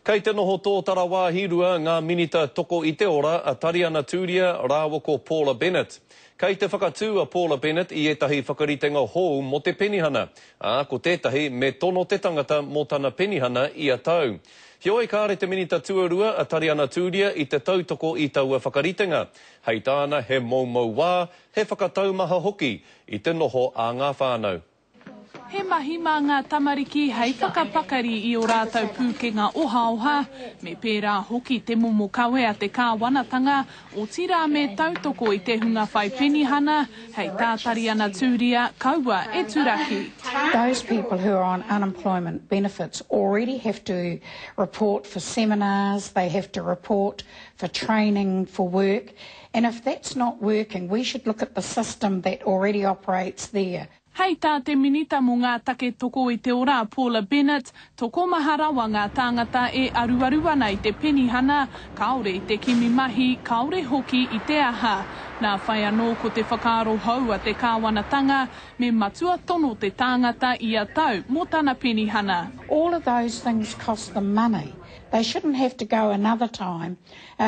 Kei te noho tōtara wāhi rua ngā Minita Toko i te Ora a Tariana Turia rāua ko Paula Bennett. Kei te whakatū a Paula Bennett i ētahi whakaritenga hou mō te penihana, ā, ko tētahi me tono te tangata mō tana penihana ia tau. Heoi kāre te Minita Tuarua a Tariana Turia i te tautoko i taua whakaritenga. Hei tāna he moumou wā, he whakataumaha hoki i te noho a ngā whānau. He mahi mā ngā tamariki hei whakapakari i ō rātou pūkenga ohaoha, me pērā hoki te momo kawe a te kāwanatanga, otirā me tautoko i te hunga whai penihana, hei tā Tariana Tūria, kaua e turaki. Those people who are on unemployment benefits already have to report for seminars, they have to report for training for work, and if that's not working, we should look at the system that already operates there. Hei tā te Minita mō ngā Take Toko i te Ora a Paula Bennett, tokomaha rawa ngā tāngata e aruaru ana i te penihana, kāore i te kimi mahi, kāore hoki i te aha. Nā whai anō ko te whakaaro hou a te kāwanatanga, me matua tono te tāngata ia tau mō tana penihana. All of those things cost them money. They shouldn't have to go another time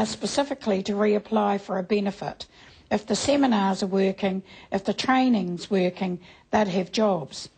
specifically to reapply for a benefit. If the seminars are working, if the training's working, they'd have jobs.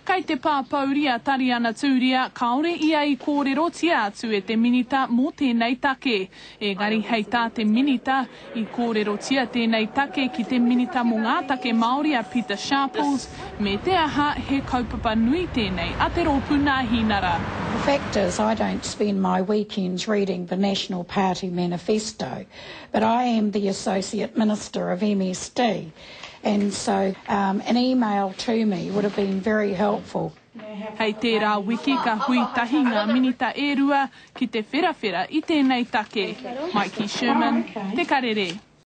Kei te pāpouri a Tariana Tūria kāore ia i kōrerotia atu e te Minita mō tēnei take. Engari hei tā te Minita, i kōrerotia tēnei take ki te Minita mō ngā Take Māori a Pita Sharples, me te aha he kaupapa nui tēnei a te Rōpū Nāhinara. The fact is I don't spend my weekends reading the National Party manifesto. But I am the Associate Minister of MSD and so um, an email to me would have been very helpful. Hei tērā wiki ka hui tahi ngā minita e rua ki te wherawhera i tēnei take. Maiki Sherman, Te Karere.